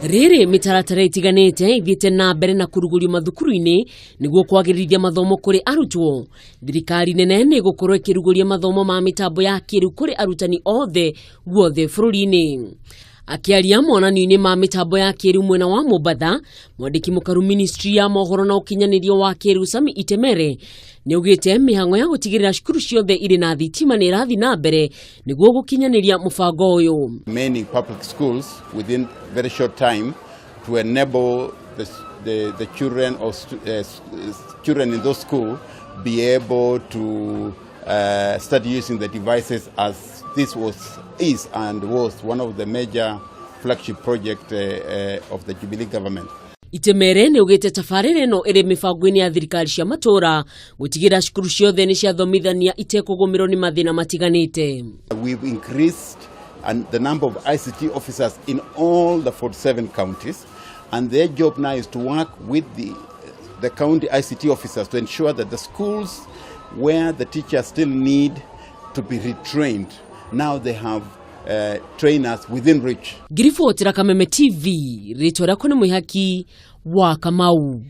Rĩrĩ mĩtaratara ĩtiganĩte ithiĩte na mbere na kũrugũrio mathukuru-inĩ nĩguo kwagĩrĩrithia mathomo kũrĩ arutwo. Thirikari nene nĩ ĩgũkorwo ĩkĩrugũria mathomo ma mĩtambo ya kĩrĩu kũrĩ arutani othe guothe bũrũri-inĩ. Akĩaria monanio-inĩ ma mĩtambo ya kĩrĩu mwena wa Mombatha, mwandĩki mũkaru ministry ya mohoro na ũkinyanĩrio wa kĩrĩu Sami Itemere nĩ augĩte mĩhang'o ya gũtigĩrĩra cukuru ciothe irĩ na thitima nĩ ĩrathiĩ na mbere nĩguo gũkinyanĩria mũbango ũyũ. Many public schools within very short time to enable the children of children in those schools be able to start using the devices, as this was is and was one of the major flagship project of the Jubilee government. Itemere nĩ augĩte tabarĩra ĩno ĩrĩ mĩbango-inĩ ya thirikari cia matũũra gũtigĩrĩra cukuru ciothe nĩ ciathomithania itekũgũmĩrwo nĩ mathĩna matiganĩte. We've increased and the number of ICT officers in all the 47 counties, and their job now is to work with the county ICT officers to ensure that the schools where the teachers still need to be retrained, now they have trainers within reach. Ngiribotera Kameme TV, rĩtwa rĩakwa nĩ Mwĩhaki wa Kamau.